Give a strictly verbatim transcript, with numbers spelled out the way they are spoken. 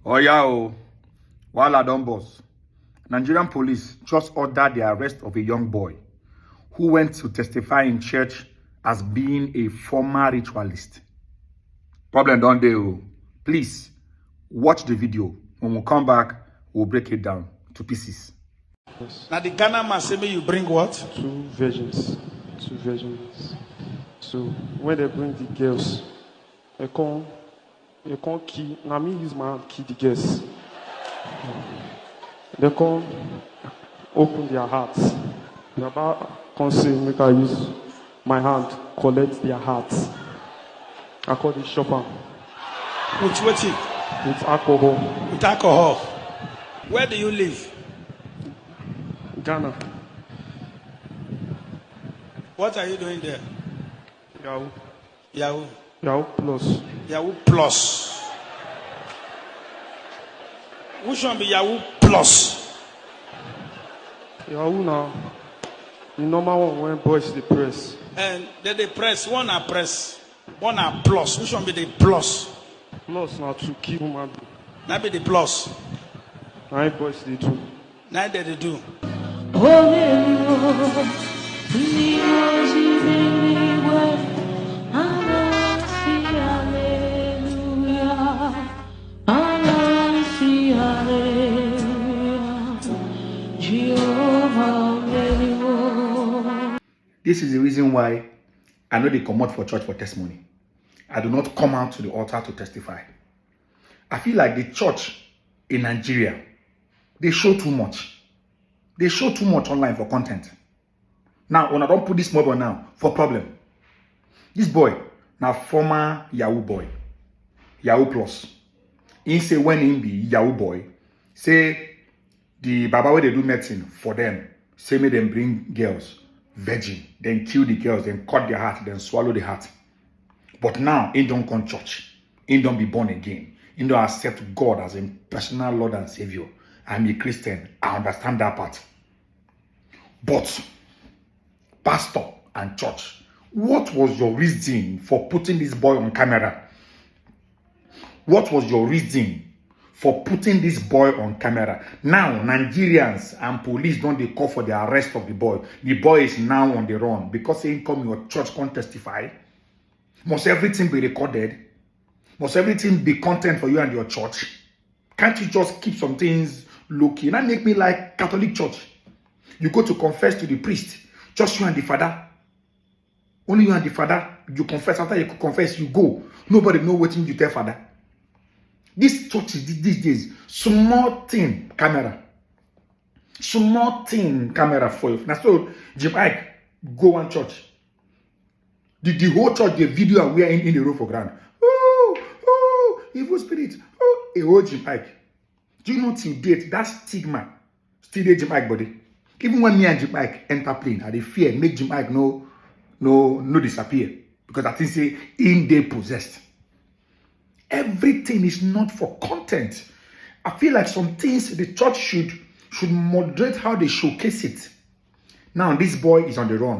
Oya o, wahala don burst. Nigerian police just order the arrest of a young boy who went to testify in church as being a former ritualist. Problem don dey o. Please watch the video. When we come back, we'll break it down to pieces. Now the Ghana man say make you bring what? Two virgins. Two virgins. So when they bring the girls, they come, they come kill. Now me use my hand kill the girls. They come open their hearts. Baba come say make I use my hand collect their hearts. I call the shop am With wetin? With alcohol. With alcohol. Where do you live? Ghana. What are you doing there? Yahoo. Yahoo. Yahoo plus. Yahoo plus. Which one be Yahoo plus? Yahoo now. The normal one when boys dey press. And then they press one and press. One and plus. Which one be the plus? Plus now to kill human being. That be the plus. Nine boys dey do. Now that they do. Only you, ndị ozi eluigwe, anasị haleluya, anasị haleluya, Jehova meriwo. This is the reason why I no dey comot for church for testimony. I do not come out to the altar to testify. I feel like the church in Nigeria, they show too much. They show too much online for content. Now, when I don't put this mobile now for problem, this boy now former Yahoo boy, Yahoo plus. He say when he be Yahoo boy, say the baba wey dey do medicine for them, say make them bring girls virgin, then kill the girls, then cut their heart, then swallow the heart. But now he don't come church. He don't be born again. He don't accept God as a personal Lord and Savior. I'm a Christian. I understand that part. But pastor and church, what was your reason for putting this boy on camera? What was your reason for putting this boy on camera? Now Nigerians and police don't they call for the arrest of the boy. The boy is now on the run because he come your church can't testify. Must everything be recorded? Must everything be content for you and your church? Can't you just keep some things low key? That make me like Catholic Church. You go to confess to the priest, just you and the father. Only you and the father. You confess. After you confess, you go. Nobody know what you tell father. This church is these days small thing camera, small thing camera for you. Now so Jim Ike go one church. The, the whole church, the video and we are in, in the row for ground. Oh, oh, evil spirit. Oh, a whole Jim Ike. Do you know till date that stigma still dey Jim Ike body? Even when me and Jim Ike enter plane, I dey fear make Jim Ike no no no disappear because I think say him dey possessed. Everything is not for content. I feel like some things the church should should moderate how they showcase it. Now this boy is on the run.